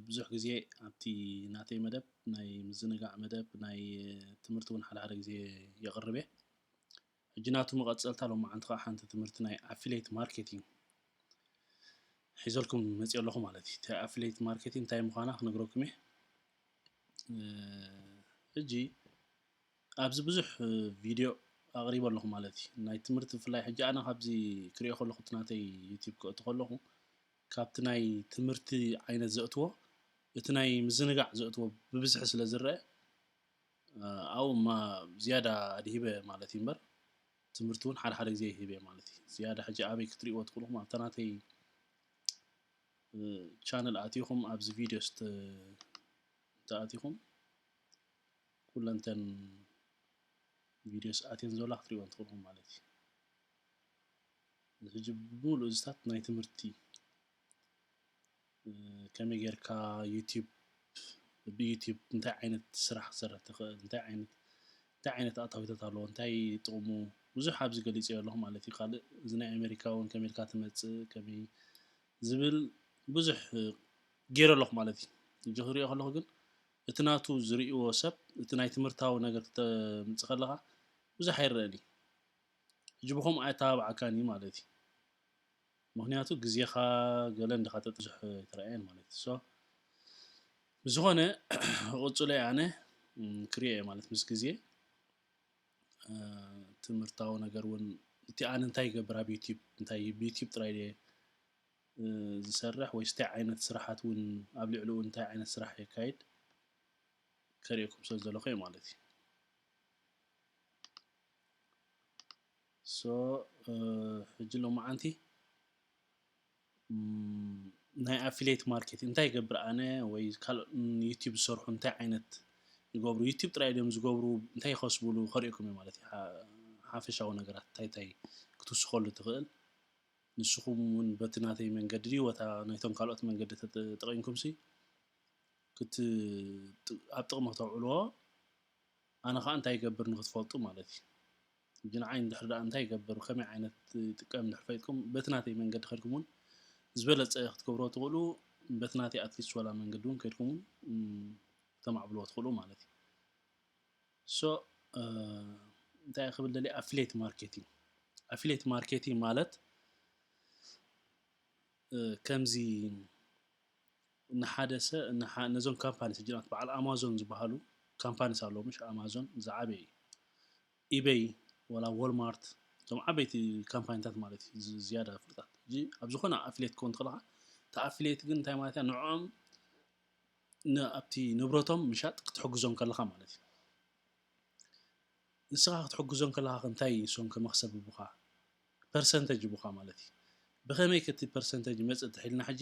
ብዙሕ ግዜ ኣብቲ ናተይ መደብ፣ ናይ ምዝንጋዕ መደብ፣ ናይ ትምህርቲ እውን ሓደ ሓደ ግዜ የቕርብ እየ። ሕጂ ናቱ መቐጸልታ ሎማዓንቲ ከዓ ሓንቲ ትምህርቲ ናይ ኣፊሌት ማርኬቲንግ ሒዘልኩም መፅእ ኣለኹ ማለት እዩ። እቲ ኣፊሌት ማርኬቲንግ እንታይ ምዃና ክነግረኩም እየ። ሕጂ ኣብዚ ብዙሕ ቪድዮ ኣቕሪበ ኣለኹ ማለት እዩ። ናይ ትምህርቲ ብፍላይ ሕጂ ኣነ ካብዚ ክሪኦ ከለኹ እቲ ናተይ ዩቲዩብ ክእቱ ከለኹ ካብቲ ናይ ትምህርቲ ዓይነት ዘእትዎ እቲ ናይ ምዝንጋዕ ዘእትዎ ብብዝሒ ስለ ዝረአ ኣብኡ እማ ዝያዳ ኣድሂበ ማለት እዩ እምበር ትምህርቲ እውን ሓደ ሓደ ግዜ ይህብ እየ ማለት እዩ። ዝያዳ ሕጂ ኣበይ ክትሪእዎ ትኽእልኹም ኣብታ ናተይ ቻነል ኣቲኹም ኣብዚ ቪድዮ እንተኣቲኹም ኩለንተን ቪድዮስ ኣትየን ዘላ ክትሪእወን ትኽእልኹም ማለት እዩ። ሕጂ ብምሉእ እዚታት ናይ ትምህርቲ ከመይ ጌርካ ዩቲዩብ ብዩቲዩብ እንታይ ዓይነት ስራሕ ክሰርሕ ትኽእል እንታይ ዓይነት እንታይ ዓይነት ኣታዊታት ኣለዎ እንታይ ጥቕሙ ብዙሕ ኣብዚ ገሊፀዮ ኣለኹ ማለት እዩ። ካልእ እዚ ናይ ኣሜሪካ እውን ከመይ ኢልካ ትመፅእ ከመይ ዝብል ብዙሕ ገይረ ኣለኹ ማለት እዩ። ሕጂ ክሪኦ ከለኹ ግን እቲ ናቱ ዝርእይዎ ሰብ እቲ ናይ ትምህርታዊ ነገር ክተምፅእ ከለኻ ብዙሕ ኣይረአን እዩ። ሕጂ ብኸምኡ ኣየተባብዓካን እዩ ማለት እዩ። ምክንያቱ ግዜኻ ገለ እንድኻ ተጥዝሕ ኣይተረኣየን ማለት እዩ። So ብዝኾነ ክቕፅሎ እየ ኣነ ክሪኦ እየ ማለት ምስ ግዜ ትምህርታዊ ነገር እውን እቲ ኣነ እንታይ ይገብር ኣብ ዩቲዩብ እንታይ ብዩቲዩብ ጥራይ ድየ ዝሰርሕ ወይስ እንታይ ዓይነት ስራሓት እውን ኣብ ልዕሊኡ እንታይ ዓይነት ስራሕ የካይድ ከርእየኩም ስለ ዘለኹ እየ ማለት እዩ። So ሕጂ ሎማዓንቲ ናይ ኣፊሌት ማርኬት እንታይ ይገብር ኣነ ወይ ካልእ ዩቲዩብ ዝሰርሑ እንታይ ዓይነት ይገብሩ ዩቲዩብ ጥራይ ድዮም ዝገብሩ እንታይ ይኸስብሉ ከርእየኩም እየ ማለት እዩ። ሓፈሻዊ ነገራት እንታይ እንታይ ክትውስኸሉ ትኽእል ንስኹም እውን በቲ ናተይ መንገዲ ድዩ ወታ ናይቶም ካልኦት መንገዲ ተጠቂምኩም ሲ ክት ኣብ ጥቕሚ ክተውዕልዎ ኣነ ከዓ እንታይ ይገብር ንክትፈልጡ ማለት እዩ። ሕጂ ንዓይ እንድሕር ደኣ እንታይ ይገብር ከመይ ዓይነት ይጥቀም እንድሕር ፈሊጥኩም በቲ ናተይ መንገዲ ከድኩም እውን ዝበለፀ ክትገብርዎ ትኽእሉ በቲ ናተይ ኣትሊስት ወላ መንገዲ እውን ከድኩም እውን ተማዕብልዎ ትኽእሉ ማለት እዩ። So እንታይ ክብል ደልየ ኣፊሌት ማርኬቲንግ ኣፊሌት ማርኬቲንግ ማለት ከምዚ ንሓደ ሰብ ነዞም ካምፓኒስ ሕጂ ናት በዓል ኣማዞን ዝበሃሉ ካምፓኒስ ኣለዉ ምሽ ኣማዞን ዝዓበየ እዩ ኢበይ ወላ ዎልማርት እቶም ዓበይቲ ካምፓኒታት ማለት እዩ ዝያዳ ፍሉጣት ሕጂ ኣብ ዝኾነ ኣፊሌት ክኾን ትኽእልኻ እቲ ኣፊሌት ግን እንታይ ማለት እያ ንዕኦም ኣብቲ ንብረቶም ምሻጥ ክትሕግዞም ከለኻ ማለት እዩ ንስኻ ክትሕግዞም ከለኻ እንታይ እሶም ከመኽሰብ ይቡኻ ፐርሰንተጅ ይቡኻ ማለት እዩ ብኸመይ ከቲ ፐርሰንተጅ መፅእ ተሒልና ሕጂ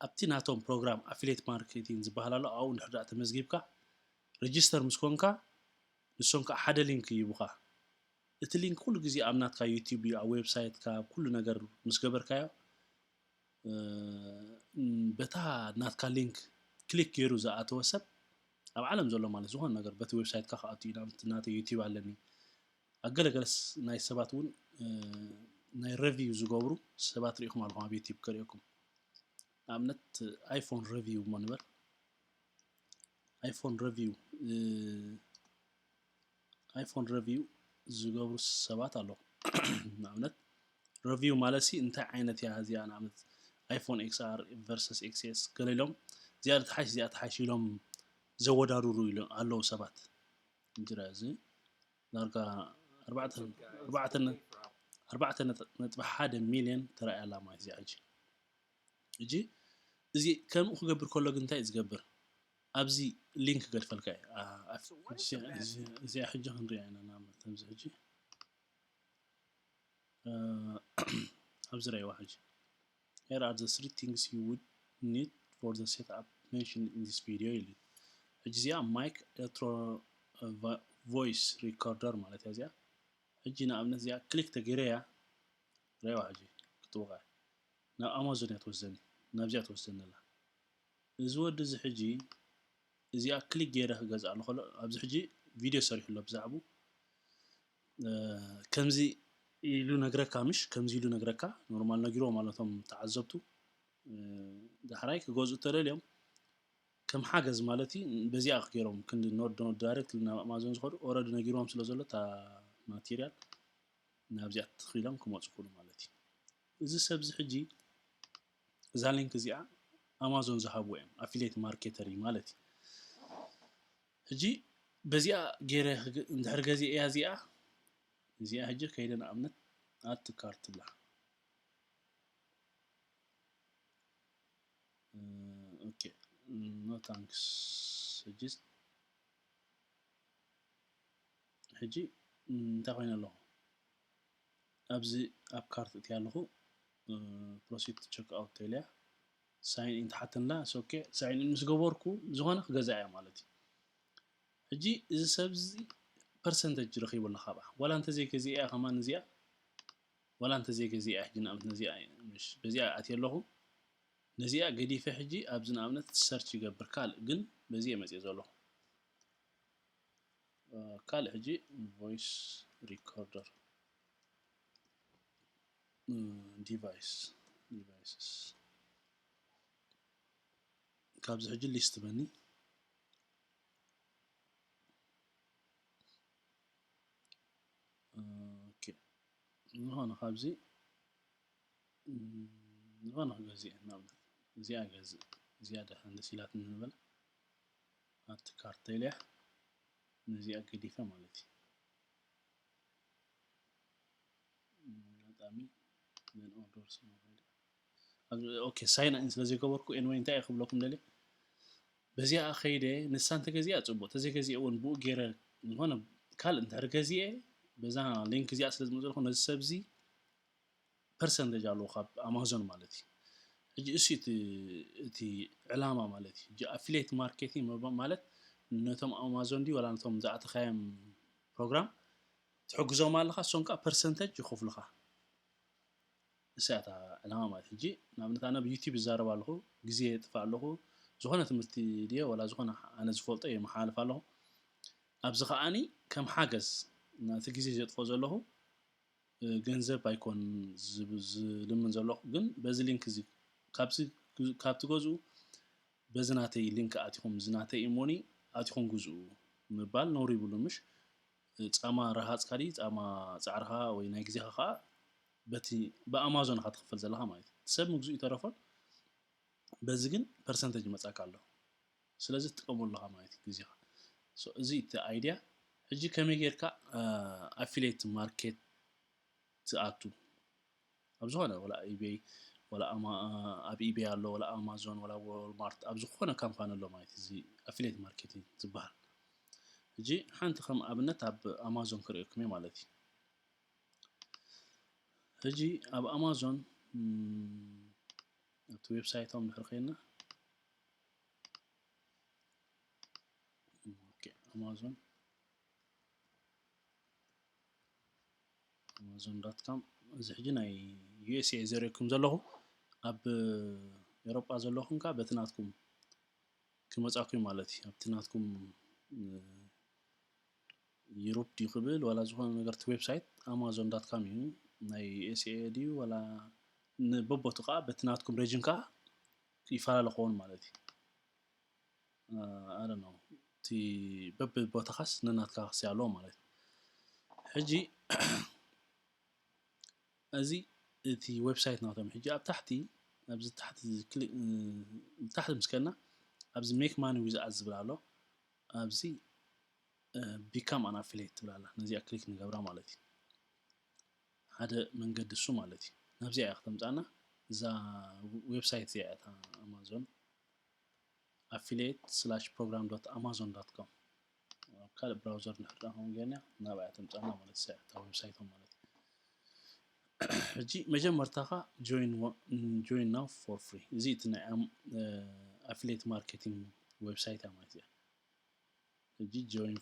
ኣብቲ ናቶም ፕሮግራም ኣፊሌት ማርኬቲንግ ዝበሃል ኣሎ ኣብኡ እንድሕር ደኣ ተመዝጊብካ ሬጅስተር ምስ ኮንካ ንሶም ከዓ ሓደ ሊንክ ይቡኻ እቲ ሊንክ ኩሉ ግዜ ኣብ ናትካ ዩቲዩብ እዩ ኣብ ዌብሳይትካ ኩሉ ነገር ምስ ገበርካዮ በታ ናትካ ሊንክ ክሊክ ገይሩ ዝኣተወ ሰብ ኣብ ዓለም ዘሎ ማለት ዝኾነ ነገር በቲ ዌብሳይትካ ክኣቱ እዩ ናብቲ ናተይ ዩቲዩብ ኣለኒ ኣብ ገለገለስ ናይ ሰባት እውን ናይ ረቪው ዝገብሩ ሰባት ሪኢኹም ኣለኹም ኣብ ዩቲዩብ ከሪኦኩም ንኣብነት ኣይፎን ረቪው እሞ ንበል ኣይፎን ረቪው ኣይፎን ረቪው ዝገብሩ ሰባት ኣለዉ ንኣብነት ረቪው ማለት ሲ እንታይ ዓይነት እያ እዚኣ ንኣብነት ኣይፎን ኤክስኣር ቨርሰስ ኤክስኤስ ገለ ኢሎም እዚኣ ተሓሽ እዚኣ ተሓሽ ኢሎም ዘወዳድሩ ኣለዉ ሰባት እንጅራ እዚ ዳርጋ ኣርባዕተ ነጥቢ ሓደ ሚልዮን ተራእያ ኣላ ማለት እዚኣ ሕጂ ሕጂ እዚ ከምኡ ክገብር ከሎ ግን እንታይ ዝገብር ኣብዚ ሊንክ ገድፈልካ እዚኣ ሕጂ ክንሪኣ ኢና ናመተምዚ ሕጂ ኣብዚ ራይዋ ሕጂ here are the three things you would need for the setup mentioned in this video ይብል ሕጂ እዚኣ ማይክ ኤሌክትሮ ቮይስ ሪኮርደር ማለት እያ እዚኣ ሕጂ ንኣብነት እዚኣ ክሊክ ተገይረ እያ ራይዋ ሕጂ ክትወቃ ናብ ኣማዞን እያ ትወስደኒ ናብዚኣ ትወስደኒ ኣላ እዚ ወዲ እዚ ሕጂ እዚኣ ክሊክ ገይረ ክገዝኣሉ ከሎ ኣብዚ ሕጂ ቪድዮ ሰሪሑ ኣሎ ብዛዕቡ ከምዚ ኢሉ ነግረካ ምሽ ከምዚ ኢሉ ነግረካ ኖርማል ነጊርዎ ማለቶም ተዓዘብቱ ዳሕራይ ክገዝኡ ተደልዮም ከም ሓገዝ ማለት እዩ። በዚኣ ገይሮም ክንዲ ኖድ ኖድ ዳይሬክት ናብ ኣማዞን ዝኸዱ ኦረዲ ነጊርዎም ስለ ዘሎ እታ ማቴሪያል ናብዚኣ ትኽኢሎም ክመፁ ክእሉ ማለት እዩ። እዚ ሰብ እዚ ሕጂ እዛ ሊንክ እዚኣ ኣማዞን ዝሃብዎ እዮም ኣፊሌት ማርኬተር እዩ ማለት እዩ። ሕጂ በዚኣ ገይረ እንድሕር ገዚአ እያ እዚኣ እዚኣ ሕጂ ከይደ ንኣብነት ኣትካርት ትብላ okay no thanks ሕጂ ሕጂ እንታይ ኮይነ ኣለኹ ኣብዚ ኣብ ካርት እቲ ኣለኹ proceed to check out ተልያ ሳይን ኢን ትሓተንላ okay ሳይን ኢን ምስ ገበርኩ ዝኾነ ክገዛ እያ ማለት እዩ ሕጂ እዚ ሰብ እዚ ፐርሰንተጅ ረኺቡ ኣሎ ካብኣ ዋላ እንተዘይገዚአ እያ ከማን እዚኣ ዋላ እንተዘይገዚአ እያ ሕጂ ንኣብነት ነዚኣ በዚኣ ኣትየ ኣለኹ ነዚኣ ገዲፈ ሕጂ ኣብዚ ንኣብነት ሰርች ይገብር ካልእ ግን በዚ እየ መፅእ ዘለኹ ካልእ ሕጂ voice recorder device devices ካብዚ ሕጂ ሊስት በኒ ዝኾነ ካብዚ ዝኾነ ክገዝእ ንኣብነት እዚኣ ገዝእ እዚኣ ደሓን ደስ ኢላትኒ ንበላ ኣብቲ ካርተ ኢለያ ነዚኣ ገዲፈ ማለት እዩ ኣጋጣሚ ኦርደር okay ሳይን ኢን ስለ ዘይገበርኩ anyway እንታይ ክብለኩም ደልየ በዚኣ ከይደ ንሳ እንተገዚኣ ፅቡቅ ተዘይገዚአ እውን ብኡ ገይረ ዝኾነ ካልእ እንድሕር ገዚአ በዛ ሊንክ እዚኣ ስለ ዝመፅእ ነዚ ሰብ እዚ ፐርሰንተጅ ኣለዎ ካብ ኣማዞን ማለት እዩ ሕጂ እሱ እቲ ዕላማ ማለት እዩ ሕጂ ኣፊሌት ማርኬቲንግ ማለት ነቶም ኣማዞን ድዩ ወላ ነቶም ዝኣተኻዮም ፕሮግራም ትሕግዞም ኣለኻ እሶም ከዓ ፐርሰንተጅ ይኸፍሉኻ እሳ እታ ዕላማ ማለት ሕጂ ንኣብነት ኣነ ብዩቲብ ይዛረብ ኣለኹ ግዜ የጥፋ ኣለኹ ዝኾነ ትምህርቲ ድየ ወላ ዝኾነ ኣነ ዝፈልጦ የመሓላልፍ ኣለኹ ኣብዚ ከዓኒ ከም ሓገዝ ነቲ ግዜ ዘጥፎ ዘለኹ ገንዘብ ኣይኮን ዝልምን ዘለኹ ግን በዚ ሊንክ እዚ ካብ ትገዝኡ በዚ ናተይ ሊንክ ኣቲኹም እዚ ናተይ ኢሞኒ ኣቲኹም ግዝኡ ምባል ነውሪ ይብሉ ምሽ ፃማ ረሃፅካ ድዩ ፃማ ፃዕርኻ ወይ ናይ ግዜኻ ከዓ በቲ ብኣማዞን ኢኻ ትኽፈል ዘለኻ ማለት እዩ ሰብ ምግዝኡ ይተረፎን በዚ ግን ፐርሰንተጅ ይመፃካ ኣሎ ስለዚ ትጥቀሙ ኣለኻ ማለት እዩ ግዜኻ እዚ እቲ ኣይድያ ሕጂ ከመይ ጌርካ ኣፊሌት ማርኬት ትኣቱ ኣብ ዝኾነ ወላ ኢቤይ ወላ ኣብ ኢቤይ ኣሎ ወላ ኣማዞን ወላ ወልማርት ኣብ ዝኾነ ካምፓኒ ኣሎ ማለት እዚ ኣፊሌት ማርኬቲንግ ዝበሃል ሕጂ ሓንቲ ከም ኣብነት ኣብ ኣማዞን ክርእየኩም እየ ማለት እዩ ሕጂ ኣብ ኣማዞን ኣብቲ ዌብሳይቶም ድሕር ኮይና ኣማዞን ኣማዞን ዶት ኮም እዚ ሕጂ ናይ ዩኤስኤ ዘርእኩም ዘለኹ ኣብ ኤሮጳ ዘለኹም ከዓ በቲ ናትኩም ክመፃኩም ማለት እዩ ኣብቲ ናትኩም ዩሮፕ ድዩ ክብል ዋላ ዝኾነ ነገር እቲ ዌብሳይት ኣማዞን ዳት ካም እዩ ናይ ዩኤስኤ ድዩ ዋላ በቦቱ ከዓ በቲ ናትኩም ሬጅን ከዓ ይፈላለ ክኸውን ማለት እዩ ኣለ ነው እቲ በብቦታኻስ ነናትካ ክሲ ኣለዎ ማለት እዩ ሕጂ እዚ እቲ ዌብሳይት ናቶም ሕጂ ኣብ ታሕቲ ኣብዚ ታሕቲ ምስ ከና ኣብዚ ሜክ ማኒ ዊዝ ኣዝ ዝብል ኣሎ ኣብዚ ቢካም ኣን ኣፊሌት ትብል ኣላ ነዚኣ ክሊክ ንገብራ ማለት እዩ ሓደ መንገዲ እሱ ማለት እዩ ናብዚኣ እያ ክተምፃና እዛ ዌብሳይት እዚኣ እታ ኣማዞን affiliate slash program dot amazon dot com ኣብ ካልእ ብራውዘር ንሕርዳ ከም ገና ናብኣ ተምፃና ማለት እያ እታ ዌብሳይቶም ማለት እዩ ሕጂ መጀመርታኻ join now for free እዚ እቲ ናይ ኣፊሌት ማርኬቲንግ ዌብሳይት እያ ማለት እያ ሕጂ join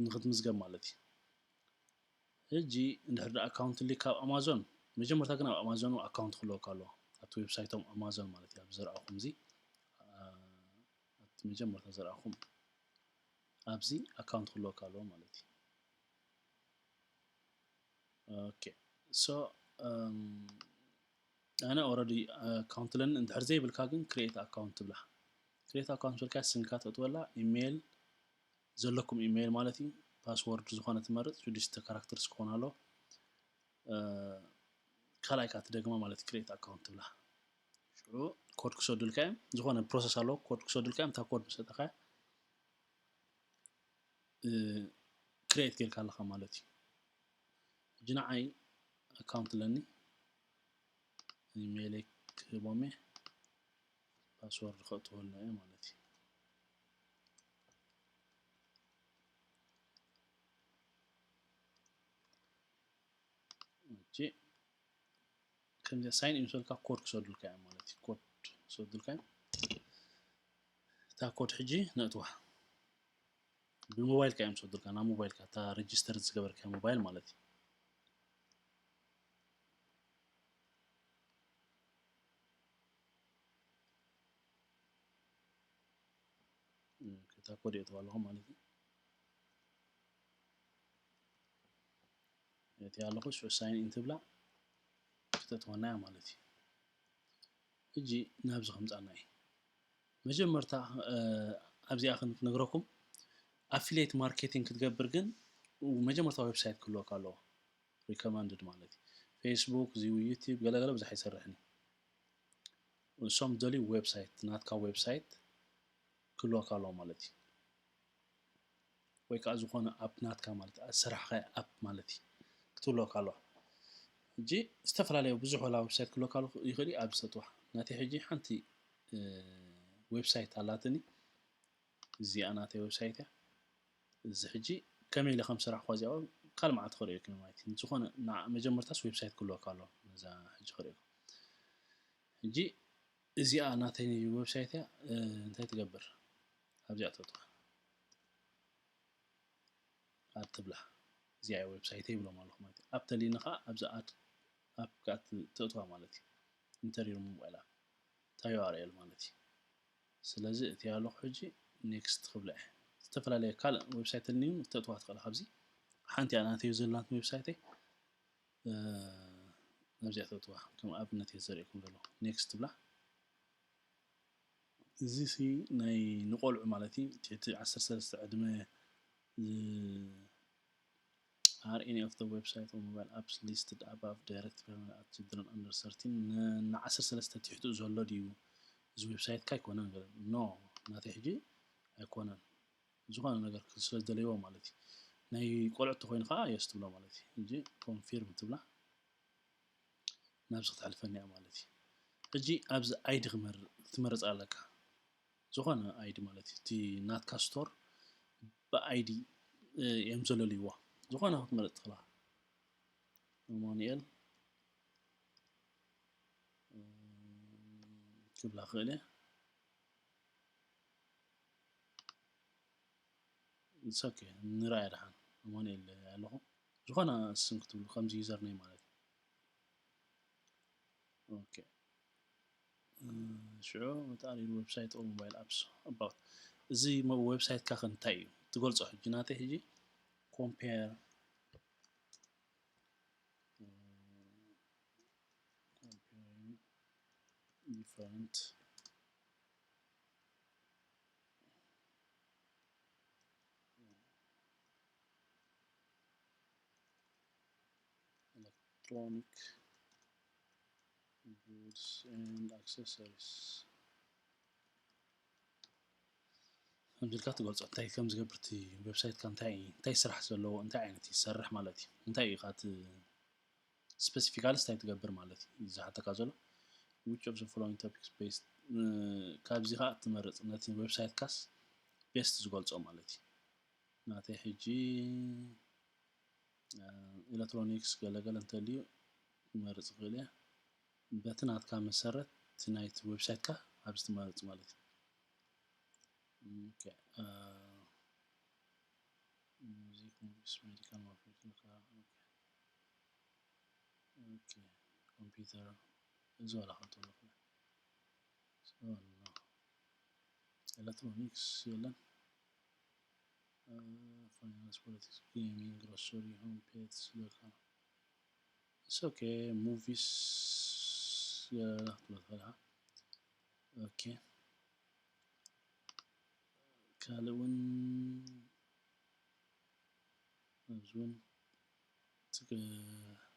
ንክትምዝገብ ማለት እዩ ሕጂ እንድሕር ዳ ኣካውንት ሊ ካብ ኣማዞን መጀመርታ ግን ኣብ ኣማዞን ኣካውንት ክህልወካ ኣለዎ ኣብቲ ዌብሳይቶም ኣማዞን ማለት እዩ ኣብ ዝረኣኹም እዚ ኣብቲ መጀመርታ ዝረኣኹም ኣብዚ ኣካውንት ክህልወካ ኣለዎ ማለት እዩ okay so ኣነ already account ኣለኒ። እንድሕር ዘይብልካ ግን create account ትብላ። Create account ትብልካ ስምካ ተእትወላ፣ ኢሜይል፣ ዘለኩም ኢሜይል ማለት እዩ። ፓስወርድ ዝኾነ ትመርጽ፣ ሽዱሽተ ካራክተርስ ክኾን ኣለዎ። ካልኣይ ከዓ ትደግማ ማለት create account ትብላ። ሽዑ ኮድ ክሰዱልካ እዮም። ዝኾነ ፕሮሰስ ኣለዎ። ኮድ ክሰዱልካ እዮም። እታ ኮድ ምስ ሰጠኻ create ጌርካ ኣለኻ ማለት እዩ። ሕጂ ንዓይ ኣካውንት ኣለኒ፣ ኢሜይለይ ክህቦም እየ፣ ፓስወርድ ከእትወሉ እየ ማለት እዩ። ሕጂ ከምዚ ሳይን ኢን ምስ በልካ ኮድ ክሰዱልካ እዮም ማለት እዩ። ኮድ ክሰዱልካ እዮም። እታ ኮድ ሕጂ ነእትዋ። ብሞባይልካ እዮም ዝሰዱልካ፣ ናብ ሞባይልካ፣ እታ ሬጅስተር ዝገበርካ ሞባይል ማለት እዩ። እታ ኮድ የእትዋ ኣለኹ ማለት እዩ። እቲ ኣለኹ ሽዑ ሳይን ኢን ትብላ ክተእትወና እያ ማለት እዩ። ሕጂ ናብዚ ከምፃና እዩ። መጀመርታ ኣብዚኣ ክንነግረኩም፣ ኣፊሊየት ማርኬቲንግ ክትገብር ግን መጀመርታ ዌብሳይት ክህልወካ ኣለዎ። ሪኮመንድድ ማለት እዩ። ፌስቡክ፣ እዚ ዩቲዩብ ገለገለ ብዙሕ ኣይሰርሕን እዩ። እሶም ደልዩ ዌብሳይት፣ ናትካ ዌብሳይት ክህልወካ ኣለዎ ማለት እዩ። ወይ ከዓ ዝኾነ ኣፕ ናትካ ማለት ዝሰራሕካዮ ኣፕ ማለት እዩ ክትህልወካ ኣለዋ። ሕጂ ዝተፈላለየ ብዙሕ ዋላ ዌብሳይት ክህልወካ ይኽእል እዩ። ኣብዚ ሰጥዋ ናተይ ሕጂ ሓንቲ ዌብሳይት ኣላትኒ፣ እዚኣ ናተይ ዌብሳይት እያ። እዚ ሕጂ ከመይ ኢለ ከም ሰራሕኳ እዚኣ ካልእ መዓልቲ ክርእየኩም ማለት እዩ። ዝኾነ መጀመርታስ ዌብሳይት ክህልወካ ኣለዎ። ነዛ ሕጂ ክርእየኩም። ሕጂ እዚኣ ናተይ ዌብሳይት እያ። እንታይ ትገብር? ኣብዚኣ ተጥዋ። ኣድ ትብላ። እዚኣ እያ ዌብሳይተይ ይብሎም ኣለኹ ማለት እዩ። ኣፕ ተልዩኒ ከዓ ኣብዛ ኣድ ኣፕ ከዓ ተእትዋ ማለት እዩ። ኢንተር ዩር ሞባይል ኣፕ፣ እታ ዩ ኣር ኤል ማለት እዩ። ስለዚ እቲ ኣለኹ ሕጂ ኔክስት ክብላ እየ። ዝተፈላለየ ካልእ ዌብሳይት ተልኒ እውን ክተእትዋ ትኽእል። ካብዚ ሓንቲ እያ ናተይ ዘለናት ዌብሳይተይ፣ ኣብዚኣ ተእትዋ። ከም ኣብነት እየ ዘርእየኩም ዘለኹ። ኔክስት ትብላ። እዚ ሲ ናይ ንቆልዑ ማለት እዩ። ትሕቲ ዓሰርተ ሰለስተ ዕድመ are any of the website or mobile apps listed above direct payment at children under thirteen? ን ዓሰርተ ሰለስተ ትሕቱ ዘሎ ድዩ እዚ ዌብሳይትካ? ኣይኮነን ገለ። ኖ፣ ናተይ ሕጂ ኣይኮነን። ዝኾነ ነገር ስለ ዝደለይዎ ማለት እዩ። ናይ ቆልዑ ተኮይኑ ከዓ የስ ትብሎ ማለት እዩ። ሕጂ ኮንፊርም ትብላ። ናብዚ ክትሕልፈኒ እያ ማለት እዩ። ሕጂ ኣብዚ ኣይዲ ክመር-፣ ክትመርጽ ኣለካ። ዝኾነ ኣይዲ ማለት እዩ። እቲ ናትካ ስቶር ብኣይዲ እዮም ዘለልይዎ። ዝኾነ ክትመርጽ ትኽእላ። ኣማኑኤል ክብላ ክእል እየ። It's okay፣ ንርኣያ ደሓን። ኣማኑኤል ኣለኹ። ዝኾነ ስም ክትብሉ፣ ከምዚ ዩዘር ኔም ማለት እዩ። ኦኬ። ሽዑ መተኣሪሩ ዌብሳይት ኦር ሞባይል ኣፕስ ኣባውት። እዚ መ-፣ ዌብሳይትካ ከ እንታይ እዩ ትገልጾ? ሕጂ ናተይ ሕጂ ኮምፔር comparing different electronic goods and accessories። ከምዚ ኢልካ ትገልጾ፣ እንታይ ከም ዝገብር፣ እቲ ዌብሳይትካ እንታይ፣ እንታይ ስራሕ ዘለዎ፣ እንታይ ዓይነት ይሰርሕ ማለት እዩ፣ እንታይ እዩ፣ እቲ ስፔሲፊካሊ እንታይ ትገብር ማለት እዩ ዝሓተካ ዘሎ። Which of the following topics best፣ ካብዚ ኸዓ ትመርጽ፣ ነቲ ዌብሳይትካስ ቤስት ዝገልጾ ማለት እዩ። ናተይ ሕጂ ኤሌክትሮኒክስ ገለገለ እንተልዩ ክመርጽ ይኽእል እየ። በቲ ናትካ መሰረት እቲ ናይቲ ዌብሳይትካ ኣብዚ ትመርጽ ማለት እዩ። ኦኬ፣ እ፣ ሙዚክ፣ ሙቪስ፣ ሜዲካል ማርኬቲንግ፣ ኦኬ፣ ኦኬ፣ ኮምፒውተር፣ እዚ ዋላ ከእትወሉ ይኽእል። ሶ፣ ኖ። ኤሌክትሮኒክስ የለን። እ፣ ፋይናንስ፣ ፖለቲክስ፣ ጌሚንግ፣ ግሮሰሪ፣ ሆም፣ ፔትስ፣ ሎካል። It's okay፣ ሙቪስ፣ ገለ ክትብሎ ትኽእል ኢኻ። ኦኬ፣ ካልእ እውን ኣብዚ እውን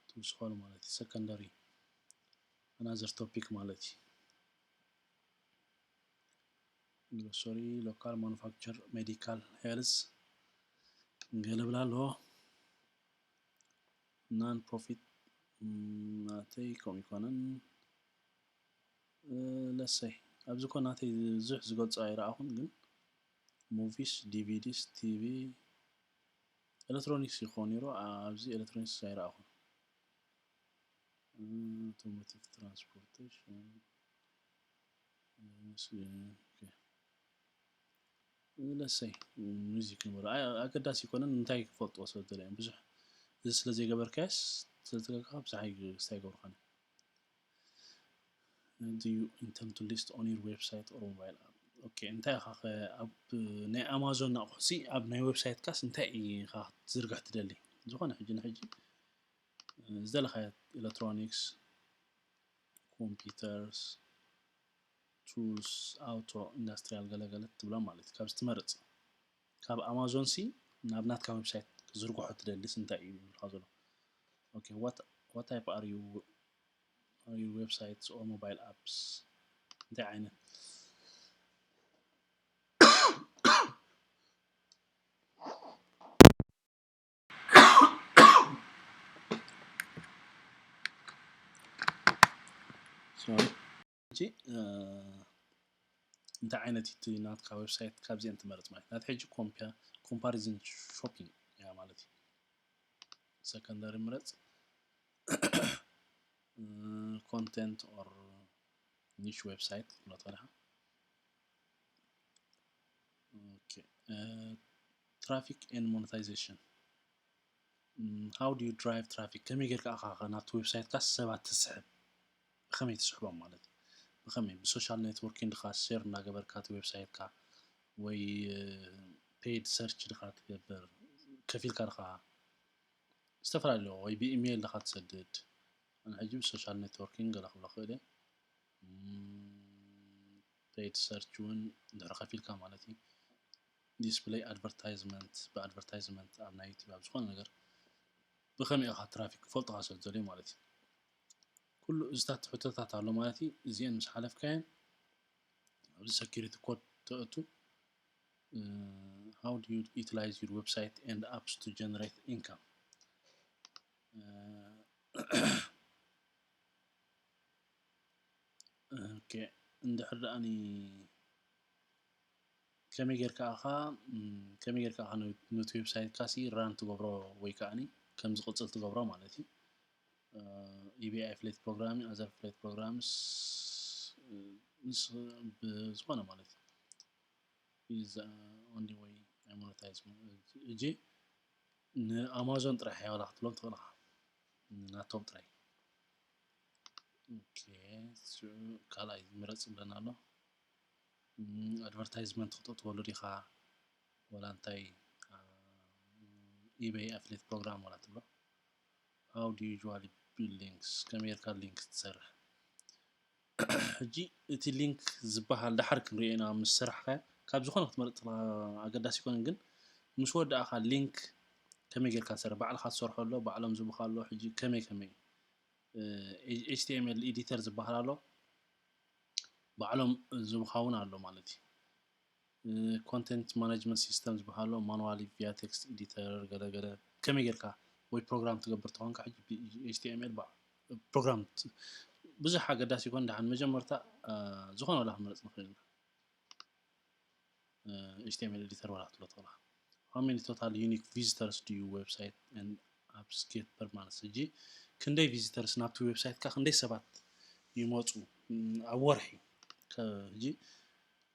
ትውስኸሉ ማለት እዩ። ሰከንደሪ ኣናዘር ቶፒክ ማለት እዩ። ግሮሰሪ፣ ሎካል ማኑፋክቸር፣ ሜዲካል፣ ሄልዝ ገለ ብላ ኣለዎ። ናን ፕሮፊት ናተይ ከምኡ ይኮነን። ለሰይ ኣብዚ ኮ ናተይ ብዙሕ ዝገልጾ ኣይረኣኹን፣ ግን ሙቪስ፣ ዲቪዲስ፣ ቲቪ፣ ኤሌክትሮኒክስ ይኾን ነይሩ። ኣብዚ ኤሌክትሮኒክስ ኣይረኣኹን። ኣውቶሞቲቭ፣ ትራንስፖርቴሽን፣ ለሰይ ሙዚክ ንበሎ። ኣገዳሲ ይኮነን፣ እንታይ ክፈልጥዎ ሰብ ደለዮም ብዙሕ። እዚ ስለ ዘይገበርካዮስ፣ ስለ ዝገበርካ ብዙሕ ኣይግ-፣ ስታይ ገብርካን። Do you intend to list on your website or mobile app? ኦኬ፣ እንታይ ኢኻ ከ ኣብ ናይ ኣማዞን ኣቑሑሲ ኣብ ናይ ዌብሳይትካስ እንታይ ኢኻ ክትዝርግሕ ትደሊ? ዝኾነ ሕጂ ንሕጂ ዝደለኻዮ ኤሌክትሮኒክስ፣ ኮምፒውተርስ፣ ቱልስ፣ ኣውቶ፣ ኢንዳስትሪያል ገለገለ ትብሎ ማለት እዩ። ካብዚ ትመርጽ። ካብ ኣማዞን ሲ ናብ ናትካ ዌብሳይት ክዝርግሖ ትደሊስ እንታይ እዩ ዝብልካ ዘሎ? ኦኬ፣ what, what type are you, are your websites or mobile apps? እንታይ ዓይነት? ሶሪ። ሕጂ፣ እ፣ እንታይ ዓይነት እዩ እቲ ናትካ ዌብሳይት ካብዚአን ትመርጽ ማለት እዩ። ናቲ ሕጂ ኮምፓ-፣ ኮምፓሪዝን ሾፒንግ እያ ማለት እዩ። ሰከንዳሪ ምረጽ። እ፣ ኮንቴንት ኦር ኒሽ ዌብሳይት ክትብሎ ትኽእል ኢኻ። ኦኬ፣ እ፣ ትራፊክ ኤንድ ሞኔታይዜሽን። እም፣ how do you drive traffic? ከመይ ጌርካ ኢኻ ናብቲ ዌብሳይትካ ሰባት ትስሕብ? ብኸመይ ትስሕቦም ማለት እዩ? ብኸመይ? ብሶሻል ኔትወርኪንግ ድኻ ሼር እናገበርካ እቲ ዌብሳይትካ ወይ፣ እ፣ ፔይድ ሰርች ድኻ ትገብር? ከፊልካ ድኻ ዝተፈላለዩ ወይ ብኢሜይል ድኻ ትሰድድ? ኣነ ሕጂ ብሶሻል ኔትወርኪንግ ገለ ክብሎ ክእል እየ። እም፣ ፔይድ ሰርች እውን እንድሕር ከፊልካ ማለት እዩ። ዲስፕሌይ ኣድቨርታይዝመንት፣ ብኣድቨርታይዝመንት ኣብ ናይ ዩቲዩብ ኣብ ዝኾነ ነገር ብኸመይ ኢኻ ትራፊክ ክፈልጡኻ ስለ ዝደልዩ ማለት እዩ። ኩሉ እዚታት ሕቶታት ኣሎ ማለት እዩ። እዚአን ምስ ሓለፍካየን ኣብዚ ሰኪሪቲ ኮድ ተእቱ። እ፣ how do you utilize your website and apps to generate income? እ፣ ኦኬ፣ እንድሕር ደኣኒ ከመይ ጌርካ ኢኻ፣ እም፣ ከመይ ጌርካ ኢኻ ነ-፣ ነቲ ዌብሳይትካ ሲ ራን ትገብሮ ወይ ከኣኒ ከም ዝቕጽል ትገብሮ ማለት እዩ። እ፣ ኢቢኣይ ኣፍሌት ፕሮግራሚንግ፣ ኣዘር ኣፍሌት ፕሮግራምስ፣ እ፣ ምስ ብዝኾነ ማለት እዩ። Is the only way I monetize. እጂ ንኣማዞን ጥራሕ እያ ዋላ ክትብሎም ትኽእል ኢኻ። ናቶም ጥራይ። ኦኬ፣ ሽዑ ካልኣይ ምረጽ ይብለና ኣሎ። እም፣ ኣድቨርታይዝመንት ክተእትወሉ ዲኻ? ዋላ እንታይ፣ አ፣ ኢበይ ኣፍሌት ፕሮግራም ዋላ ትብሎ? How do you usually build links? ከመይ ጌርካ ሊንክ ትሰርሕ? ሕጂ እቲ ሊንክ ዝበሃል ደሓር ክንሪኦ ኢና ምስ ሰራሕካዮ፣ ካብ ዝኾነ ክትመርጽ ኣገዳሲ ኣይኮነን፣ ግን ምስ ወዳእኻ ሊንክ ከመይ ጌርካ ትሰርሕ? ባዕልኻ ትሰርሖ ኣሎ፣ ባዕሎም ዝቡኻ ኣሎ። ሕጂ ከመይ ከመይ? እ፣ ኤች ቲ ኤም ኤል ኤዲተር ዝበሃል ኣሎ፣ ባዕሎም ዝቡኻ እውን ኣሎ ማለት እዩ። እ፣ ኮንተንት ማኔጅመንት ሲስተም ዝበሃል ኣሎ፣ ማኑዋሊ ቪያ ቴክስት ኤዲተር ገለ ገለ። ከመይ ጌርካ ወይ ፕሮግራም ትገብር ተኾንካ፣ ሕጂ ብ-፣ ኤች ቲ ኤም ኤል ባ-፣ ፕሮግራም ት-፣ ብዙሕ ኣገዳሲ ይኮን። ደሓን መጀመርታ፣ እ፣ ዝኾነ ዋላ ክንመርጽ ንኽእል ኢና። እ፣ ኤች ቲ ኤም ኤል ኤዲተር ዋላ ክትብሎ ትኽእል ኢኻ። How many total unique visitors do your website and apps get per month? ሕጂ ክንደይ ቪዚተርስ ናብቲ ዌብሳይትካ፣ ክንደይ ሰባት ይመጹ፣ እም፣ ኣብ ወርሒ? ከ-፣ ሕጂ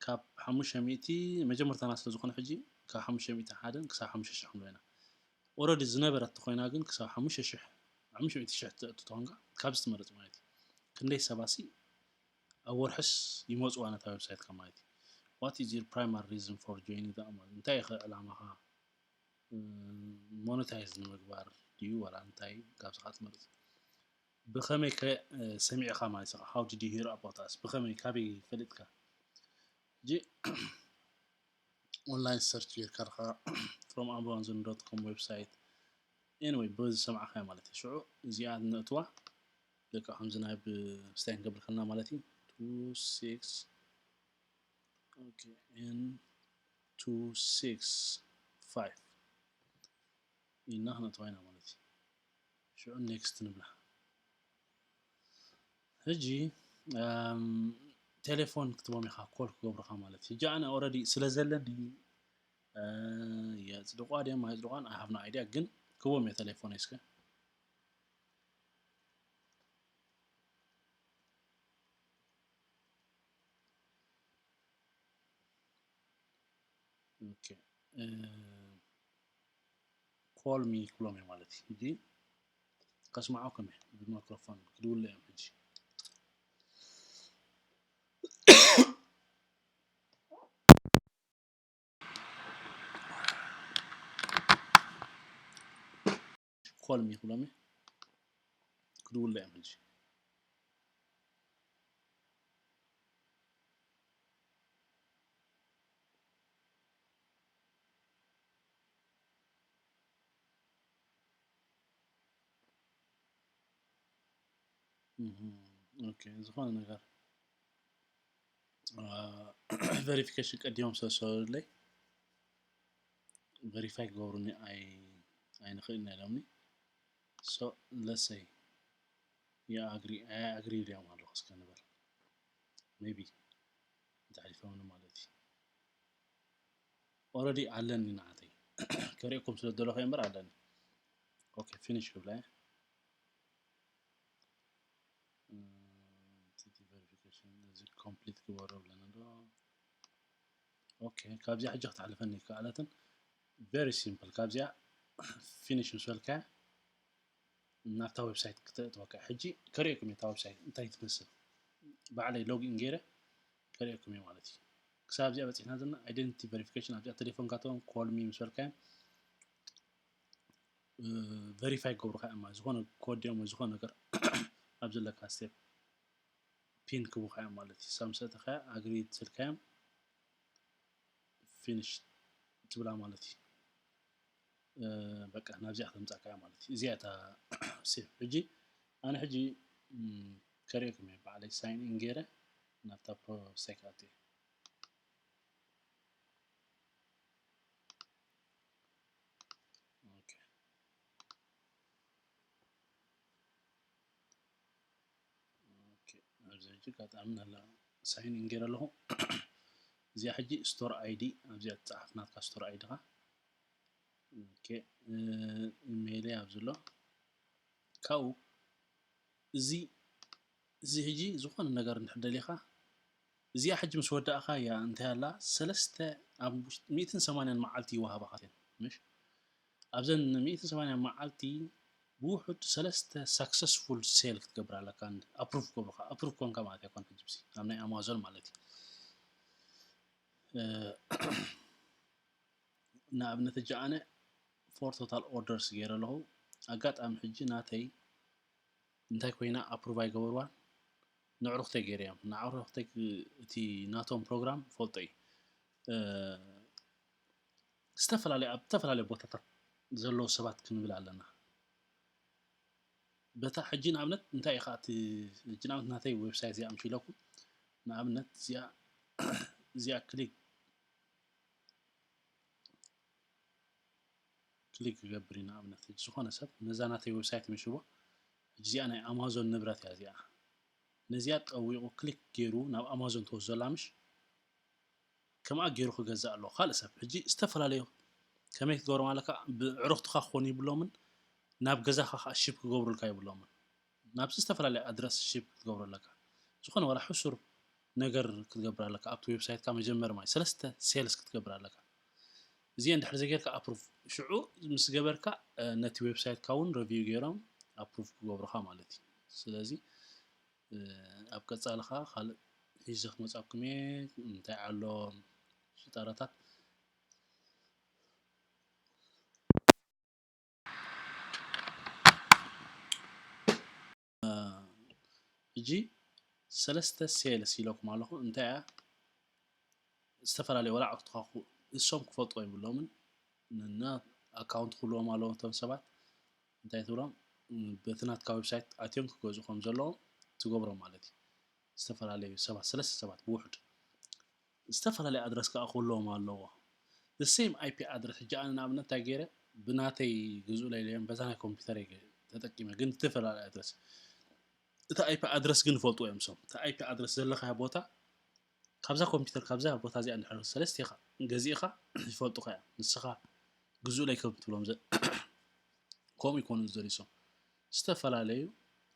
ካብ ሓሙሽተ ሚእቲ መጀመርታና ስለ ዝኾነ፣ ሕጂ ካብ ሓሙሽተ ሚእቲ ሓደን ክሳብ ሓሙሽተ ሽሕ ክንብሎ ኢና። ኦረዲ ዝነበረት ተኾይና ግን ክሳብ ሓሙሽተ ሽሕ፣ ሓሙሽተ ሚእቲ ሽሕ ተእቱ ተኾንካ ካብዚ ትመርጽ ማለት እዩ። ክንደይ ሰባሲ ኣብ ወርሕስ ይመጽዋ ነታ ዌብሳይትካ ማለት እዩ። What is your primary reason for joining the Amazon? እንታይ ኢኸ ዕላማኻ? እ፣ ሞኔታይዝ ንምግባር ድዩ ዋላ እንታይ? ካብዚ ኸዓ ትመርጽ። ብኸመይ ከ ሰሚዕኻ ማለት እዩ? How did you hear about us? ብኸመይ፣ ካበይ ፈሊጥካ? ሕጂ online search ጌርካ ርካ from amazon dot com website, anyway ብዝሰማዕካዮ ማለት እዩ። ሽዑ እዚኣ ነእትዋ፣ በቃ ከምዚ ናይ ብ ስታይ ክንገብር ከለና ማለት እዩ። two six okay and two six five ኢልና ክነእትዋ ኢና ማለት እዩ። ሽዑ next ንብላ። ሕጂ ቴሌፎን ክትቦም ኢኻ፣ ኮል ክገብሩኻ ማለት እዩ። ሕጂ ኣነ already ስለ ዘለኒ የፅድቋ ድዮም ኣይፅድቋን I have no idea፣ ግን ክቦም እየ ቴሌፎን እስከ። Okay call me ክብሎም እየ ማለት እዩ። ሕጂ ከስምዓኩም እየ ብማይክሮፎን ክድውሉ እዮም። ሕጂ call me ክብሎም እየ ክድውሉ እዮም። ሕጂ okay ዝኾነ ነገር verification ቀዲሞም ስለዝሰሩለይ verify ክገብሩኒ ኣይንኽእልን ኢሎምኒ። So let's say I agree ድዮም ኣለኹ እስከ ንበል። Maybe እንተሕሊፎምኒ ማለት እዩ። Already ኣለኒ ንዓተይ ከርእየኩም ስለ ዝደለኹ እምበር ኣለኒ። Okay finish ክብላ እየ። Verification እዚ complete ግበሮ ብለና ዶ? Okay ካብዚኣ ሕጂ ክትሓልፈኒ ይከኣለትን። Very simple። ካብዚኣ finish ምስ በልካያ ናብታ website ክተእትወካ። ሕጂ ከርእየኩም እየ እታ website እንታይ ትመስል። ባዕለይ login ገይረ ከርእየኩም እየ ማለት እዩ። ክሳብ ኣብዚኣ በፂሕና ዘለና identity verification ኣብዚኣ ቴሌፎን ካቶም call me ምስ በልካዮም verify ክገብሩካ እዮም ማለት። ዝኾነ code ድዮም ወይ ዝኾነ ነገር ኣብ ዘለካ step pin ክቡካ እዮም ማለት እዩ። ሳምሰጥካ agree ትስልካዮም finish ትብላ ማለት እዩ። በቃ ናብዚኣ ክተምፃካ እያ ማለት እዩ። እዚኣ እታ step። ሕጂ ኣነ ሕጂ ከርእየኩም እየ ባዕለይ sign in ገይረ ናብታ process ክኣቱ እየ። ኣብዚ ሕጂ ኣጋጣሚ ናላ sign in ገይረ ኣለኹ። እዚኣ ሕጂ store ID ኣብዚኣ ትፀሓፍ ናትካ store ID ኻ። Email ኣብዚ ኣሎ። ካብኡ እዚ እዚ ሕጂ ዝኾነ ነገር እንድሕር ደሊኻ እዚኣ ሕጂ ምስ ወዳእኻ እያ እንታይ ኣላ ሰለስተ ኣብ ሚእትን ሰማንያን መዓልቲ ይወሃባኻ እየን ምሽ ኣብዘን ሚእትን ሰማንያን መዓልቲ ብውሑድ ሰለስተ successful sale ክትገብር ኣለካ approve ክገብሩኻ approve ኮንካ ማለት ኣይኮን ሕጂ ብዚ ኣብ ናይ ኣማዞን ማለት እዩ ንኣብነት ሕጂ ኣነ four total orders ገይረ ኣለኹ ኣጋጣሚ ሕጂ ናተይ እንታይ ኮይና approve ኣይገበርዋን ንዕሩኽተይ ገይረ እዮም ንዕሩኽተይ እቲ ናቶም program ፈልጦ እዩ ዝተፈላለዩ ኣብ ዝተፈላለዩ ቦታታት ዘለዉ ሰባት ክንብል ኣለና በታ ሕጂ ንኣብነት እንታይ ኢኻ እቲ ሕጂ ንኣብነት ናተይ website እዚኣ ምሽ ኢለኩም ንኣብነት እዚኣ እዚኣ click click ክገብር እዩ ንኣብነት ሕጂ ዝኾነ ሰብ ነዛ ናተይ website ምሽዎ ሕጂ እዚኣ ናይ ኣማዞን ንብረት እያ እዚኣ ነዚኣ ጠዊቑ click ገይሩ ናብ ኣማዞን ትወስዶ ኣላ ምሽ ከምኣ ገይሩ ክገዝእ ኣለዎ ካልእ ሰብ ሕጂ ዝተፈላለዩ ከመይ ክትገብሮም ኣለካ ብዕሩኽትኻ ክኾኑ ይብሎምን ናብ ገዛኻ ከዓ ship ክገብሩልካ ይብሎምን ናብዚ ዝተፈላለየ address ship ክትገብሮ ኣለካ ዝኾነ ዋላ ሕሱር ነገር ክትገብር ኣለካ ኣብቲ website ካ መጀመር ማለት ሰለስተ sales ክትገብር ኣለካ እዚኤን ድሕሪ ዘጌርካ approve ሽዑ ምስ ገበርካ ነቲ website ካ እውን review ገይሮም approve ክገብሩኻ ማለት እዩ ስለዚ ኣብ ቀፃሊ ከዓ ካልእ ሒዘ ክመፃኩም እየ እንታይ ኣሎ ሽጣራታት ሕጂ ሰለስተ ሴልስ ኢለኩም ኣለኹ። እንታይ እያ? ዝተፈላለዩ ወላ ዕኹትኻኹ እሶም ክፈልጡ የብሎምን። እና ኣካውንት ክህልዎም ኣለዎም እቶም ሰባት። እንታይ ትብሎም? በቲ ናትካ ዌብሳይት ኣትዮም ክገዝኡ ከም ዘለዎም ትገብሮም ማለት እዩ። ዝተፈላለዩ ሰባት፣ ሰለስተ ሰባት ብውሕድ ዝተፈላለየ ኣድረስ ከዓ ክህልዎም ኣለዎ። The same I P ኣድረስ። ሕጂ ኣነ ንኣብነት እንታይ ገይረ፣ ብናተይ ግዝኡ ለይለዮም በዛ ናይ ኮምፒውተር ተጠቂመ፣ ግን ዝተፈላለየ ኣድረስ። እቲ I P ኣድረስ ግን ይፈልጥዎ እዮም እሶም። እቲ I P ኣድረስ ዘለኻዮ ቦታ ካብዛ ኮምፒውተር፣ ካብዛ ቦታ እዚኣ እንድሕር ሰለስቲኻ ገዚእኻ ይፈልጡኻ እዮም። ንስኻ ግዝኡ ለይ ከም ትብሎም ዘ-፣ ከምኡ ይኮኑ ዝደልዩ እሶም። ዝተፈላለዩ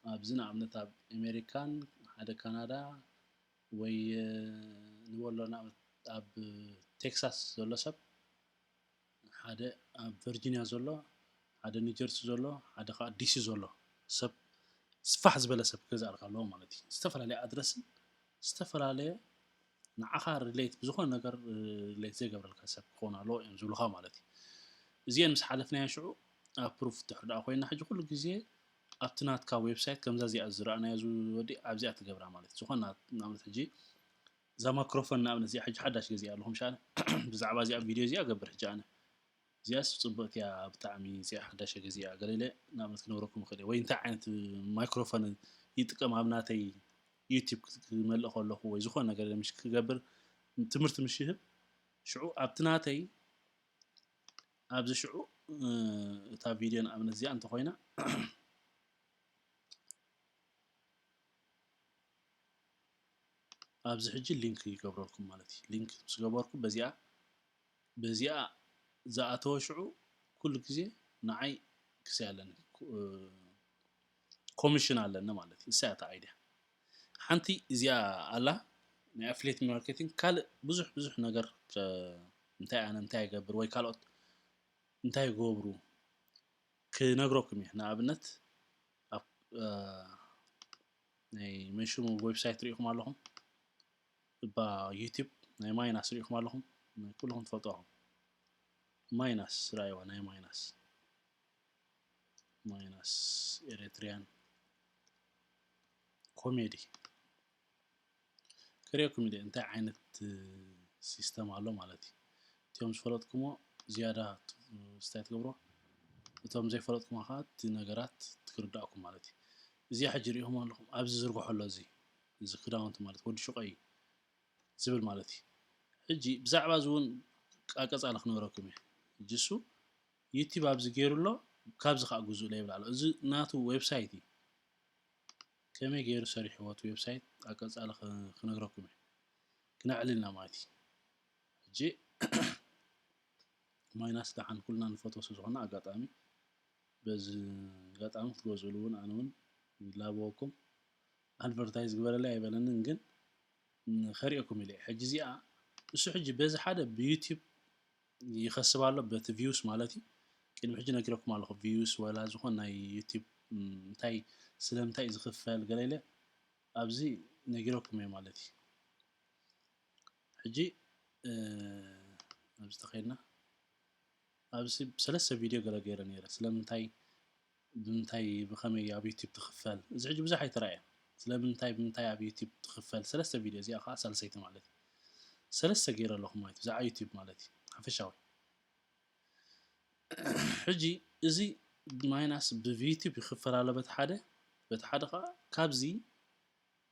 ኣብዚ ንኣብነት ኣብ ኣሜሪካን ሓደ ካናዳ ወይ፣ እ፣ ንበሎ ንኣብነት ኣብ ቴክሳስ ዘሎ ሰብ ሓደ ኣብ ቨርጂኒያ ዘሎ፣ ሓደ ኒውጀርሲ ዘሎ፣ ሓደ ከዓ ዲሲ ዘሎ ሰብ ስፋሕ ዝበለ ሰብ ክገዝኣልካ ኣለዎ ማለት እዩ። ዝተፈላለየ ኣድረስን ዝተፈላለየ ንዓኻ ሪሌት ብዝኾነ ነገር ሪሌት ዘይገብረልካ ሰብ ክኾን ኣለዎ እዮም ዝብሉኻ ማለት እዩ። እዚአን ምስ ሓለፍናዮ ሽዑ ኣፕሩቭ ድሕሪ ደኣ ኮይና ሕጂ ኩሉ ግዜ ኣብቲ ናትካ ዌብሳይት ከምዛ እዚኣ ዝረኣናዮ ዝወዲ ኣብዚኣ ትገብራ ማለት እዩ። ዝኾነ ንኣብነት ሕጂ እዛ ማይክሮፎን ንኣብነት እዚኣ ሕጂ ሓዳሽ ገዚኣ ኣለኹ ምሻ ኣነ ብዛዕባ እዚኣ ቪድዮ እዚኣ ገብር ሕጂ ኣነ እዚኣስ ጽብቕቲ እያ ብጣዕሚ እዚኣ ሓዳሽ ገዚኣ ገለ ኢለ ንኣብነት ክነግረኩም ይኽእል እየ ወይ እንታይ ዓይነት ማይክሮፎን ይጥቀም ኣብ ናተይ ዩቲብ ክመልእ ከለኹ ወይ ዝኾነ ነገር ምሽ ክገብር ትምህርቲ ምሽ ይህብ ሽዑ ኣብቲ ናተይ ኣብዚ ሽዑ እ፣ እታ ቪድዮ ንኣብነት እዚኣ እንተኾይና ኣብዚ ሕጂ ሊንክ ይገብረልኩም ማለት እዩ። ሊንክ ምስ ገበርኩ በዚኣ በዚኣ ዝኣተወ ሽዑ ኩሉ ግዜ ንዓይ ክሰይ ኣለኒ ኮሚሽን ኣለኒ ማለት እዩ። እሳ እያ እታ ኣይድያ ሓንቲ እዚኣ ኣላ ናይ ኣፍሌት ማርኬቲንግ ካልእ ብዙሕ ብዙሕ ነገር ከ- እንታይ ኣነ እንታይ ይገብር ወይ ካልኦት እንታይ ይገብሩ ክነግረኩም እየ። ንኣብነት ኣብ እ፣ ናይ መን ሽሙ ዌብሳይት ሪኢኹም ኣለኹም እባ ዩቲብ ናይ ማይናስ ሪኢኹም ኣለኹም ናይ ኩልኹም ትፈልጡ ኣለኹም ማይናስ ራይዋ ናይ ማይናስ ማይናስ ኤሪትሪያን ኮሜዲ ክርእየኩም ኢለ እንታይ ዓይነት ሲስተም ኣሎ ማለት እዩ። እቲኦም ዝፈለጥኩሞ ዝያዳ ስታይ ትገብሮ እቶም ዘይፈለጥኩሞ ከዓ እቲ ነገራት ትክርዳእኩም ማለት እዩ። እዚኣ ሕጂ ሪኢኹም ኣለኹም ኣብዚ ዝርግሖ ኣሎ እዚ እዚ ክዳውንቲ ማለት ወዲ ሹቀይ ዝብል ማለት እዩ። ሕጂ ብዛዕባ እዚ እውን ኣቀፃሊ ክነግረኩም እየ። ሕጂ እሱ ዩቲብ ኣብዚ ገይሩ ኣሎ ካብዚ ከዓ ግዙእ ለይብል ኣሎ እዚ ናቱ ዌብሳይት እዩ። ከመይ ገይሩ ሰሪሕዎ እቲ ዌብሳይት ኣብ ቀፃሊ ክነግረኩም እየ። ክነዕልልና ማለት እዩ። ሕጂ ማይናስ ደሓን ኩልና ንፈትዎ ስለ ዝኾና ኣጋጣሚ በዚ ኣጋጣሚ ክትገዝእሉ እውን ኣነ እውን ይላበወኩም ኣድቨርታይዝ ግበረለይ ኣይበለንን ግን ከሪኦኩም ኢለ ሕጂ እዚኣ እሱ ሕጂ በዚ ሓደ ብዩቲብ ይኸስብ ኣሎ በቲ ቪውስ ማለት እዩ። ቅድሚ ሕጂ ነጊረኩም ኣለኹ ቪውስ ወላ ዝኾን ናይ ዩቲብ እንታይ ስለምንታይ እዩ ዝኽፈል ገለ ኢለ ኣብዚ ነጊረኩም እየ ማለት እዩ። ሕጂ ኣብዚ ተኸይድና ኣብዚ ሰለስተ ቪድዮ ገለ ገይረ ነይረ ስለምንታይ ብምንታይ ብኸመይ ኣብ ዩቲብ ትኽፈል እዚ ሕጂ ብዙሕ ኣይተራእየን ስለምንታይ ብምንታይ ኣብ ዩቲብ ትኽፈል ሰለስተ ቪድዮ እዚኣ ከዓ ሳልሰይቲ ማለት እዩ ሰለስተ ገይረ ኣለኹ ማለት ብዛዕባ ዩቲብ ማለት እዩ ሓፈሻዊ ሕጂ እዚ ማይናስ ብዩቲብ ይኽፈል ኣሎ በቲ ሓደ በቲ ሓደ ከዓ ካብዚ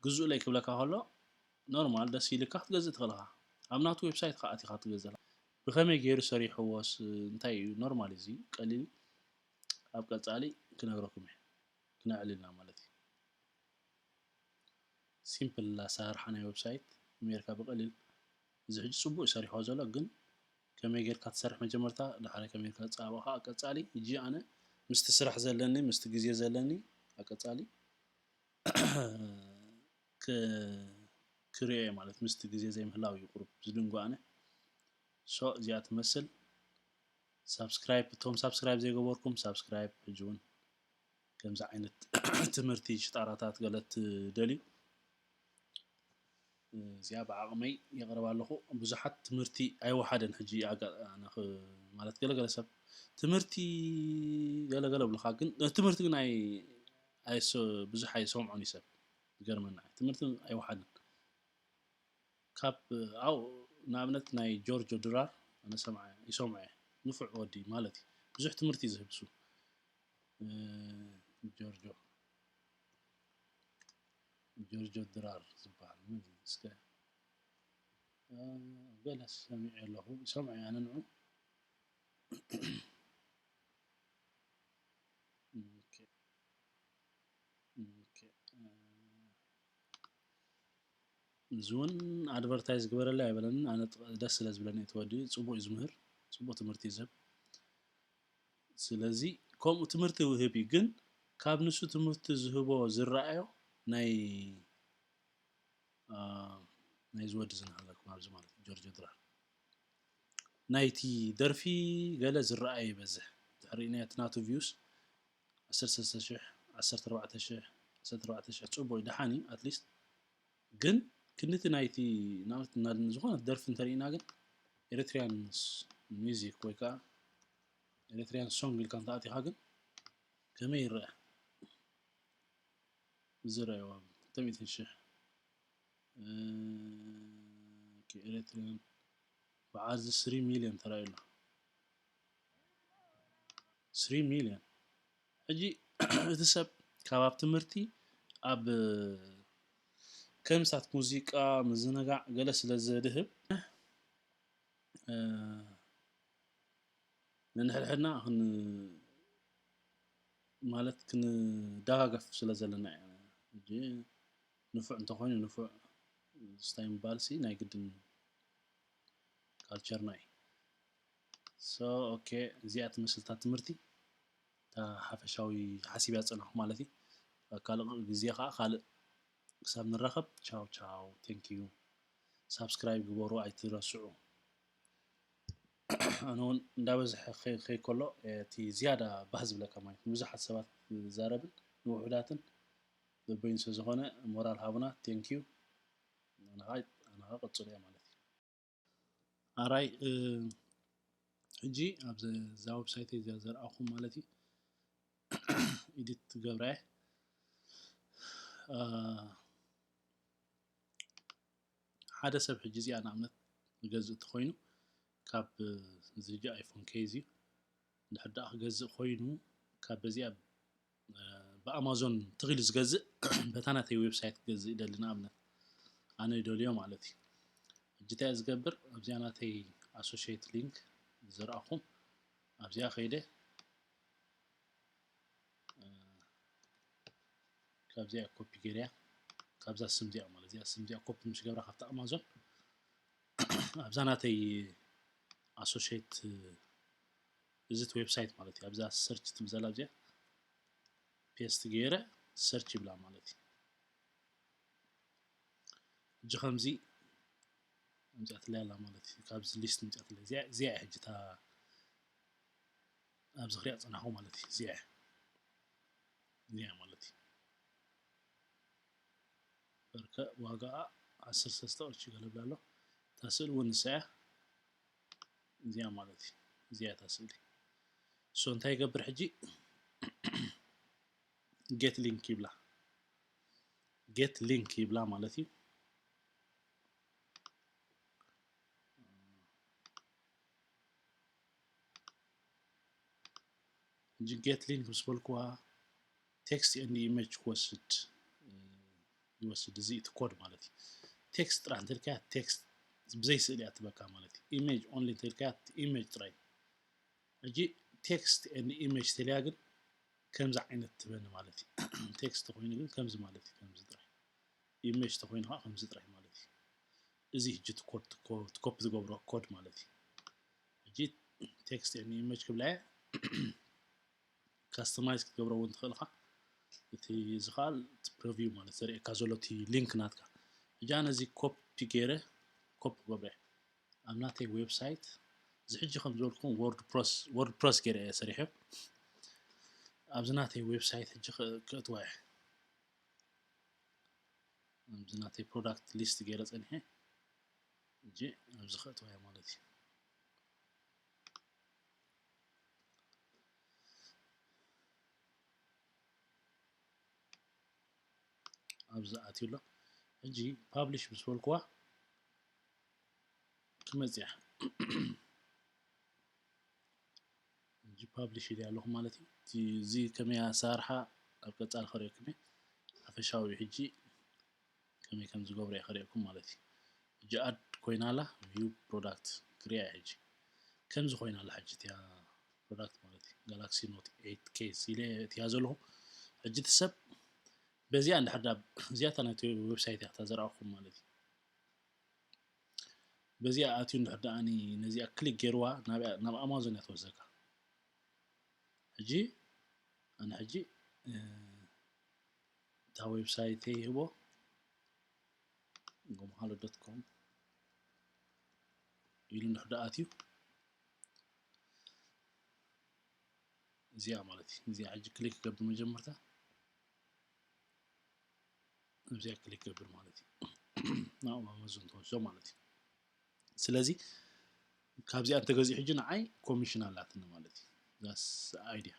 ግዙእለይ ክብለካ ከሎ ኖርማል ደስ ኢልካ ክትገዝእ ትኽእልኻ ኣብ ናቱ ዌብሳይት ከዓ ኣቲኻ ትገዝእ ብኸመይ ገይሩ ሰሪሕዎስ እንታይ እዩ ኖርማል እዚ ቀሊል ኣብ ቀፃሊ ክነግረኩም እየ ክነዕልልና ማለት እዩ ሲምፕል ኣሰራርሓ ናይ ዌብሳይት ኣሜሪካ ብቐሊል እዚ ሕጂ ፅቡቅ ይሰሪሖ ዘሎ ግን ከመይ ጌርካ ትሰርሕ መጀመርታ ድሓረ ከመይ ጌርካ ትፃወ ከዓ ቀፃሊ ሕጂ ኣነ ምስቲ ስራሕ ዘለኒ ምስቲ ግዜ ዘለኒ ኣቀፃሊ ክርእዮ ማለት ምስቲ ግዜ ዘይምህላው እዩ ቁሩብ ዝድንጉ ኣነ ሶ እዚኣ ትመስል ሳብስክራይብ እቶም ሳብስክራይብ ዘይገበርኩም ሳብስክራይብ ሕጂ እውን ከምዚ ዓይነት ትምህርቲ ሽጣራታት ገለ ትደልዩ እዚኣ ብዓቕመይ የቕርብ ኣለኹ ብዙሓት ትምህርቲ ኣይወሓደን ሕጂ ማለት ገለገለ ሰብ ትምህርቲ ገለገለ ብልካ ግን ትምህርቲ ግን ብዙሕ ኣይሰምዖን እዩ ሰብ ይገርመና ትምህርቲ ኣይወሓደን። ካብ ኣብኡ ንኣብነት ናይ ጆርጆ ድራር ኣነ ሰምዓ ይሰምዖ እየ። ንፉዕ ወዲ ማለት እዩ። ብዙሕ ትምህርቲ እዩ ዝህብ እሱ። እ፣ ጆርጆ ጆርጆ ድራር ዝበሃል መን እዩ? እስከ እ፣ ገለ ሰሚዐ ኣለኹ ይሰምዖ እየ ኣነ ንዑ። ኦኬ። ኦኬ። እዚ እውን ኣድቨርታይዝ ግበረለይ ኣይበለንን። ኣነ ደስ ስለ ዝብለኒ እቲ ወዲ ጽቡቕ እዩ ዝምህር፣ ጽቡቕ ትምህርቲ እዩ ዝህብ። ስለዚ ከምኡ ትምህርቲ ውህብ እዩ፣ ግን ካብ ንሱ ትምህርቲ ዝህቦ ዝረኣዮ ናይ ናይዚ ወዲ ዝናሃለኩም ኣብዚ ማለት እዩ ጆርጆ ድራር ናይቲ ደርፊ ገለ ዝረኣየ ይበዝሕ። ድሕሪ ናይ ናቱ ቪውስ ዓሰርተ ሰለስተ ሽሕ፣ ዓሰርተ ኣርባዕተ ሽሕ፣ ዓሰርተ ኣርባዕተ ሽሕ ጽቡቕ እዩ፣ ደሓን እዩ ኣትሊስት። ግን ክንድቲ ናይቲ ናት ዝኾነ ደርፊ እንተሪእና ግን ኤሪትሪያን ሚዚክ ወይ ከዓ ኤሪትሪያን ሶንግ ኢልካ እንተኣቲኻ ግን ከመይ ይረአ? ዝረኣይዋ ክልተ ሚእትን ሽሕ ኤሪትሪያን በዓል እዚ ስሪ ሚልዮን ተራእዩ ኣሎ። ስሪ ሚልዮን። ሕጂ እቲ ሰብ ካብ ኣብ ትምህርቲ ኣብ ከምሳት ሙዚቃ ምዝንጋዕ ገለ ስለ ዘድህብ ነንሕድሕድና ማለት ክንደጋገፍ ስለ ዘለና ኢና። ሕጂ ንፉዕ እንተኾይኑ ንፉዕ ስታይ ምባልሲ ናይ ግድን ካልቸርና እዩ። ሶ ኦኬ፣ እዚኣ ትመስልታ ትምህርቲ እታ ሓፈሻዊ ሓሲብ ያጸናኹ ማለት እዩ። ካልእ ግዜ ከዓ ካልእ ክሳብ ንራኸብ ቻው ቻው። ቴንክ ዩ። ሳብስክራይብ ግበሩ ኣይትረስዑ። ኣነ እውን እንዳበዝሐ ከይ- ከይ ከሎ እቲ ዝያዳ ባህ ዝብለካ ማለት ንብዙሓት ሰባት ዝዛረብን ንውሑዳትን ዘበይኑ ስለ ዝኾነ ሞራል ሃቡና። ቴንክ ዩ። ኣነ ከዓ ኣነ ከዓ ቀጽሎ እየ ማለት እዩ። ኣራይ ሕጂ ኣብዚ እዛ ዌብሳይት እዚኣ ዘርኣኹም ማለት እዩ። ኢዲት ትገብራ እየ። ሓደ ሰብ ሕጂ እዚኣ ንኣብነት ዝገዝእ እንተኾይኑ ካብ ዝጂ ኣይፎን ኬዝ እዩ። እንድሕር ደኣ ክገዝእ ኮይኑ ካብ በዚኣ ብኣማዞን ትኺሉ ዝገዝእ በታ ናተይ ዌብሳይት ክገዝእ ይደሊ ንኣብነት ኣነ ይደልዮ ማለት እዩ። ሕጂ እንታይ ዝገብር ኣብዚኣ ናተይ ኣሶሽየት ሊንክ ዝረኣኹም ኣብዚኣ ከይደ ካብዚኣ ኮፒ ገይረያ ካብዛ ስም እዚኣ ማለት እዚኣ ስም እዚኣ ኮፒ ምስ ገብራ ካብቲ ኣማዞን ኣብዛ ናተይ ኣሶሽየት እዚት ዌብሳይት ማለት እዩ ኣብዛ ሰርች ትብል ዘላ እዚኣ ፔስት ገይረ ሰርች ይብላ ማለት እዩ። ሕጂ ከምዚ ኣምፅኣትለይ ኣላ ማለት እዩ። ካብዚ ሊስት ኣምፅኣትለይ እዚኣ እያ ሕጂ እታ ኣብዚ ክሪኣ ፀናኹ ማለት እዩ። እዚኣ እያ እዚኣ ማለት እዩ። በርከ ዋጋኣ ዓሰርተ ሰለስተ ቅርሺ ገለ ብላ ኣሎ። እታ ስእሊ እውን ንሳ እያ እዚኣ ማለት እዩ። እዚኣ እታ ስእሊ ሶ እንታይ ይገብር ሕጂ ጌት ሊንክ ይብላ ጌት ሊንክ ይብላ ማለት እዩ። ሕጂ ጌት ሊንክ ምስ በልኩዋ ቴክስት ኤንድ ኢሜጅ ክወስድ ይወስድ እዚ እቲ ኮድ ማለት እዩ። ቴክስት ጥራሕ እንተልካያ ቴክስት ብዘይ ስእሊ እያ ትበካ ማለት እዩ። ኢሜጅ ኦንሊ እንተልካያ ኢሜጅ ጥራይ። ሕጂ ቴክስት ኤንድ ኢሜጅ ተልያ ግን ከምዚ ዓይነት ትበኒ ማለት እዩ። ቴክስት ተኮይኑ ግን ከምዚ ማለት እዩ። ከምዚ ጥራይ ኢሜጅ ተኮይኑ ከዓ ከምዚ ጥራይ ማለት እዩ። እዚ ሕጂ ኮድ ኮፒ ዝገብሮ ኮድ ማለት እዩ። ሕጂ ቴክስት ኤንድ ኢሜጅ ክብላ እየ። ካስተማይዝ ክትገብሮ እውን ትኽእል ኢኻ። እቲ ዝኸኣል እቲ ፕሪቪው ማለት ዘርእየካ ዘሎ እቲ ሊንክ ናትካ። ሕጂ ኣነ እዚ ኮፒ ገይረ ኮፒ ገብረ ኣብ ናተይ ዌብሳይት እዚ ሕጂ ከም ዝበልኩም ወርድ ፕረስ ወርድ ፕረስ ገይረ እየ ሰሪሐ። ኣብዚ ናተይ ዌብሳይት ሕጂ ክእትዋ እየ። ኣብዚ ናተይ ፕሮዳክት ሊስት ገይረ ጸኒሐ ሕጂ ኣብዚ ክእትዋ እየ ማለት እዩ። ኣብዚ ኣትዩ ኣሎ። ሕጂ ፓብሊሽ ምስ በልኩዋ ክመፅያ። ሕጂ ፓብሊሽ ኢለ ኣለኹ ማለት እዩ። እዚ ከመይ ኣሰራርሓ ኣብ ቀፃሊ ከርእየኩም እየ። ሓፈሻዊ ሕጂ ከመይ ከም ዝገብሮ እየ ከርእየኩም ማለት እዩ። ሕጂ ኣድ ኮይና ኣላ፣ ቪው ፕሮዳክት ክሪያ እየ ሕጂ። ከምዚ ኮይና ኣላ ሕጂ እቲያ ፕሮዳክት ማለት እዩ። ጋላክሲ ኖት ኤይት ኬስ ኢለ እቲያ ዘለኹ። ሕጂ እቲ ሰብ በዚኣ እንድሕር ዳ እዚኣታ ናይቲ ዌብሳይት እያ እታ ዘርኣኹም ማለት እዩ። በዚኣ ኣትዩ እንድሕር ደኣ ነዚኣ ክሊክ ገይርዋ ናብ ኣማዞን እያ ትወስደካ። ሕጂ ኣነ ሕጂ እታ ዌብሳይት ይህቦ ጎምሃሎ ዶት ኮም ኢሉ እንድሕር ደኣ ኣትዩ እዚኣ ማለት እዩ። እዚኣ ሕጂ ክሊክ ገብር መጀመርታ እዚኣ ክሊክ ገብር ማለት እዩ። ናብኡ ኣማዞን ተወስዶ ማለት እዩ። ስለዚ ካብዚኣ እንተገዚኡ ሕጂ ንዓይ ኮሚሽን ኣላትኒ ማለት እዩ። ዛስ ኣይዲያ